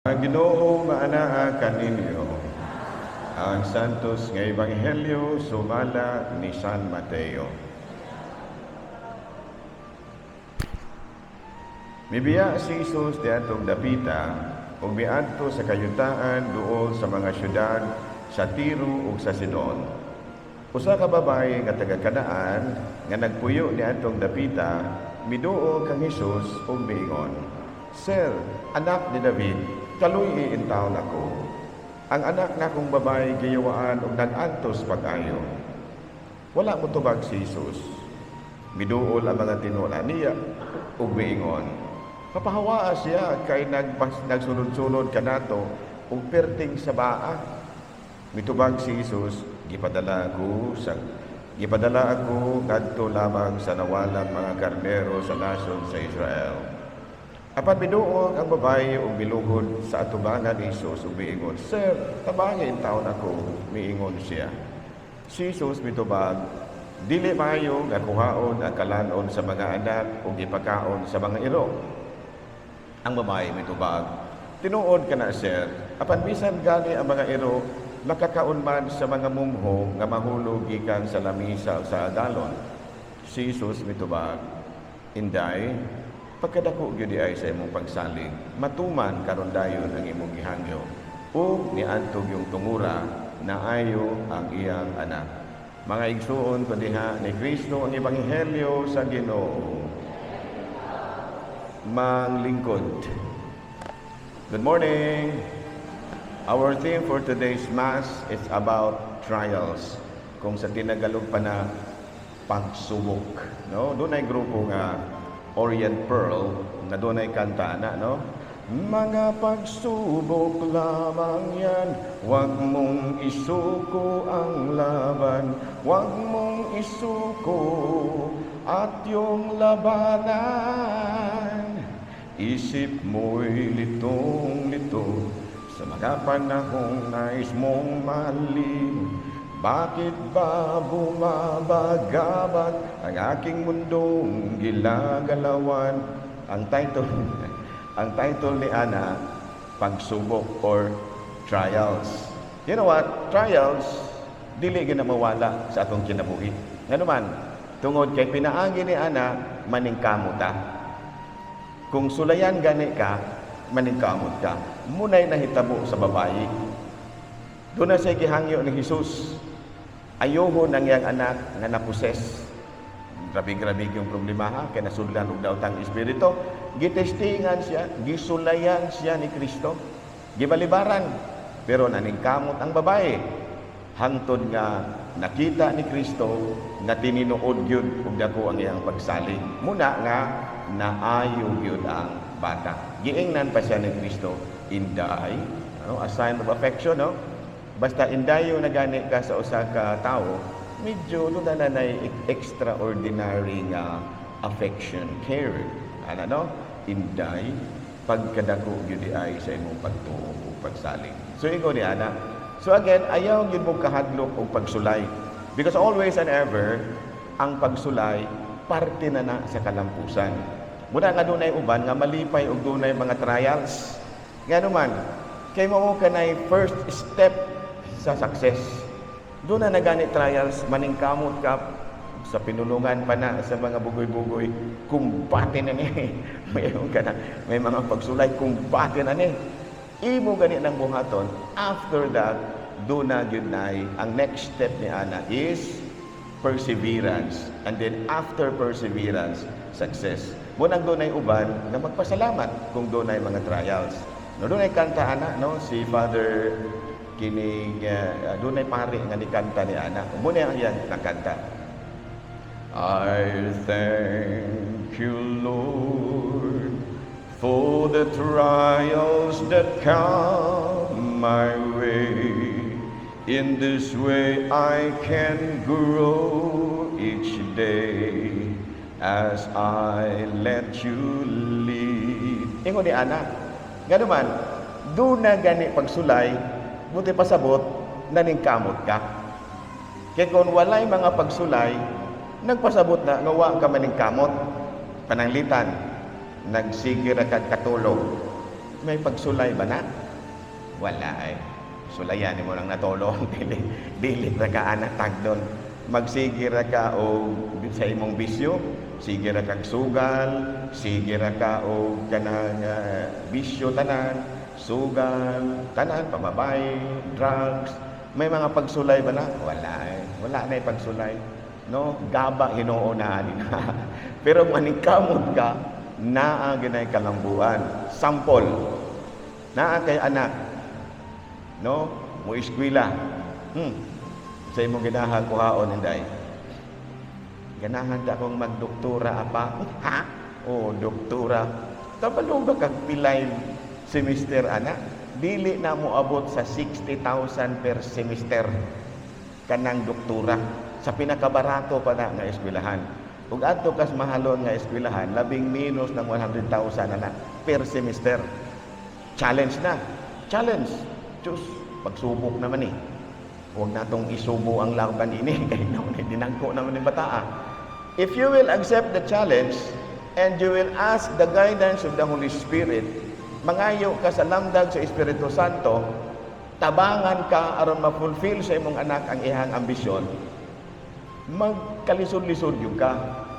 Ang Ginoo maanaa kaninyo. Ang Santos nga Ebanghelyo sumala ni San Mateo. Mibiya si Jesus diadtong dapita ug miadto sa kayutaan duol sa mga syudad sa Tiro ug sa Sidon. Usa ka babaye nga taga Kanaan nga nagpuyo niadtong dapita miduol kang Jesus ug miingon, "Sir, anak ni David, kaluy-i intawon ako. Ang anak nakong babaye giyawaan ug nag-antos pag-ayo." Wala motubag si Jesus. Miduol ang mga tinunan niya ug miingon, "Papahawaa siya kay nagsunod-sunod kanato ug perting sabaa." Mitubag si Jesus, "Gipadala ako ngadto lamang sa nawalang mga karnero sa nasod sa Israel." Apan miduol ang babaye ug miluhod sa atubangan ni Jesus ug miingon, "Sir, tabangi intawon ako." Miingon siya. Si Jesus mitubag, "Dili maayo nga kuhaon ang kalanon sa mga anak ug ipakaon sa mga iro." Ang babaye mitubag, "Tinuod kana, sir, apan bisan gani ang mga iro makakaon man sa mga mumho nga mahulog gikan sa lamisa sa agalon." Si Jesus mitubag, "Inday, pagkadako gyud ay sa imong pagsalig, matuman karon dayon ang imong gihangyo." Ug niadto yung tungura, naayo ang iyang anak. Mga igsuon ko diha ni Kristo, ang ebanghelyo sa Ginoo. Manglingkod. Good morning. Our theme for today's Mass is about trials. Kung sa Tinagalog pa na, pagsubok, no? Dunay grupo nga Orient Pearl nga dunay kanta na, no? "Mga pagsubok lamang yan, huwag mong isuko ang laban, huwag mong isuko at yung labanan. Isip mo'y litong-lito sa mga panahong nais mong malim. Bakit ba bumabagabag ang aking mundong gilagalawan?" Ang title ni Ana, pagsubok or trials. You know what? Trials, dili gyud na mawala sa atong kinabuhi. Ngano man, tungod kay pinaagi ni Ana, maningkamot ta. Kung sulayan gani ka, maningkamot ka. Muna'y nahitabo sa babayi. Duna siya gihangyo ni Jesus. Ayohon ang iyang anak nga na-possess. Grabe-grabe yung problema ha, kay nasudlan og daotang espiritu. Gitestingan siya, gisulayan siya ni Kristo. Gibalibaran. Pero naningkamot ang babae. Hangtod nga nakita ni Kristo nga tininuod gyud ug dako ang iyang pagsalig. Muna nga naayo gyud ang bata. Giingnan pa siya ni Kristo, "Inday," ano, a sign of affection, no? Basta indayo na gani ka sa usa ka tawo, medyo duna na nay extraordinary nga affection, care. Ano, no? "Inday, pagkadako gyud ay sa imong pagtuo ug pagsalig." So ingon ni ana. So again, ayaw gyud mo kahadlok og pagsulay. Because always and ever, ang pagsulay parte na na sa kalampusan. Muna nga dunay uban nga malipay og dunay mga trials. Ngano man, kay mao kanay first step sa success. Duna na gani trials, maningkamot ka sa pinulungan pa na sa mga bugoy-bugoy, kumbate na ni. Mayon ka na, may mga pagsulay, kumbate na ni. Imo gani ng buhaton, after that, duna gyud nay ang next step ni ana is perseverance. And then after perseverance, success. Munang dunay uban nga magpasalamat kung dunay mga trials. No, dunay kanta ana, no, si Father kining dunay pare nga ni kanta ni ana. Muna ang iyang nakanta. "I thank you, Lord, for the trials that come my way. In this way I can grow each day as I let you lead." Ingon ni ana. Ngano man, duna gani pagsulay, buti pasabot, naningkamot ka. Kaya kung walay mga pagsulay, nagpasabot na nga wa ka maningkamot, pananglitan, nagsige ra kag katulog. May pagsulay ba na? Wala eh. Sulayan mo lang natulong. Dili, dili ra ka anak tagdon. Magsige ra ka og sa imong bisyo, sige ra kag sugal, sige ra ka og kanang bisyo tanan, sugal, tanan, pamabay, drugs. May mga pagsulay ba na? Wala eh. Wala na pagsulay. No? Gaba Ginoo na ani na. Pero maningkamot ka, naa ginay kalambuan. Sample, naa kay anak, no? Mo eskwela. Sa imong ganahan kuhaon, inday. "Ganahan ta akong magdoktora, apa." "Ha?" "Oh, doktora." Kabalo ba kag pilay semester ana? Dili na mo abot sa 60,000 per semester kanang doktora sa pinakabarato pa na nga eskwelahan. Ug adto kas mahalon nga eskwelahan, labing minus ng 100,000 na per semester. Challenge na. Challenge. Diyos, pagsubok naman eh. Huwag natong isubo ang laban ini kay naon dinagko naman ni bataa. If you will accept the challenge and you will ask the guidance of the Holy Spirit, mangayo ka sa lamdag sa Espiritu Santo, tabangan ka aron ma-fulfill sa imong anak ang iyang ambisyon, magkalisod-lisod gyud ka.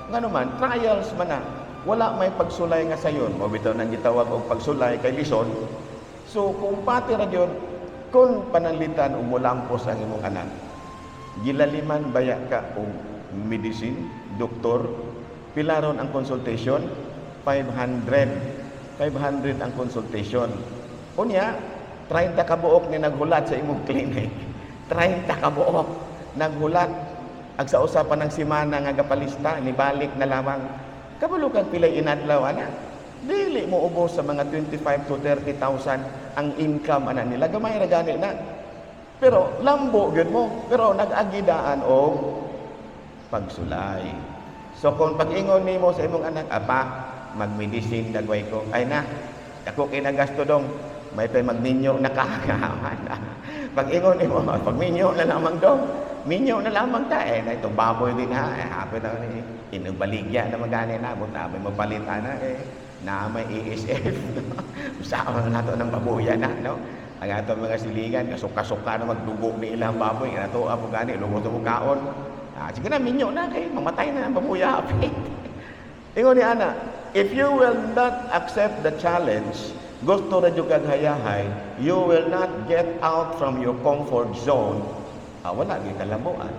Ngano man, trials man na. Wala may pagsulay nga sayon. Mao bitaw nang gitawag og pagsulay kay lisod. So kung pati ra gyud kung pananglitan og molampos ang imong anak, gilaliman baya ka og medicine, doktor, pilaron ang consultation? 500. 500 ang consultation. Unya, 30 ka buok ni naghulat sa imong clinic. 30 ka buok naghulat. Ag sa usa pa ng simana nga gapalista, nibalik na lamang. Kabalo kag pilay inadlaw ana? Dili mo ubos sa mga 25 to 30,000 ang income ana nila. Gamay ra gani na. Pero lambo gyud mo. Pero nag-agidaan og pagsulay. So kung pag-ingon nimo sa imong anak, "Apa, magmedicine dagway ko." "Ay na, ako kay nagasto dong. May pay magminyo na ka." Pag-ingon nimo, "Pagminyo na lamang dong. Minyo na lamang ta eh. Na itong baboy din ha. Eh, hapit na ni inubaligya na magani na. Buta may mapalit ana eh. Na may ASF. Usahan na nato ng baboya na, no? Ang ato mga silingan, kasuka-suka na magdugo ni ilang baboy. Nga nato apo gani, lugo to kaon. Ah, sige na, minyo na kay mamatay na ang baboya hapit. Ingon ni ana, if you will not accept the challenge, gusto ra jud kag hayahay, you will not get out from your comfort zone. Ah, wala gyud kalabuan.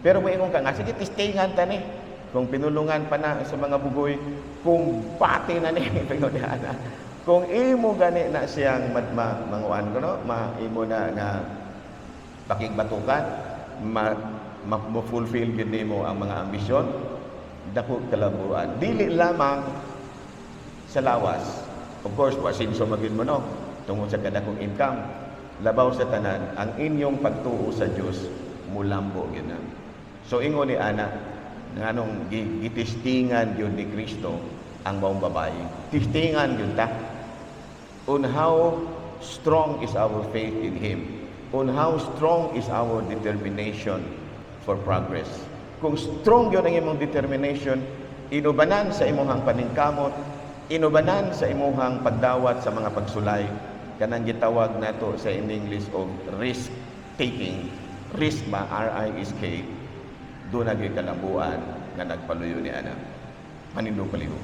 Pero moingon ka nga, "Sige, testingan ta ni." Kung pinulungan pa na sa mga bugoy, kung pati na ni, ingon ni ana. Kung imo gani na siyang manguan ko no, ma imo na nga pakigbatukan, ma fulfill gyud nimo ang mga ambisyon, dako kalabuan. Dili lamang sa lawas. Of course, wasinso magyud mo no, tungod sa kadakong income. Labaw sa tanan, ang inyong pagtuo sa Dios mulambo gyud na. So ingon ni ana, nganong gitistingan gyud ni Kristo ang maong babae. Tistingan gyud ta on how strong is our faith in Him, on how strong is our determination for progress. Kung strong yun ang imong determination, inubanan sa imong paningkamot, inubanan sa imuhang pagdawat sa mga pagsulay, kanang gitawag nato sa in English og risk taking, risk ba, RISK, doon na kalambuan nga nagpaluyo ni ana. Manindog palihog.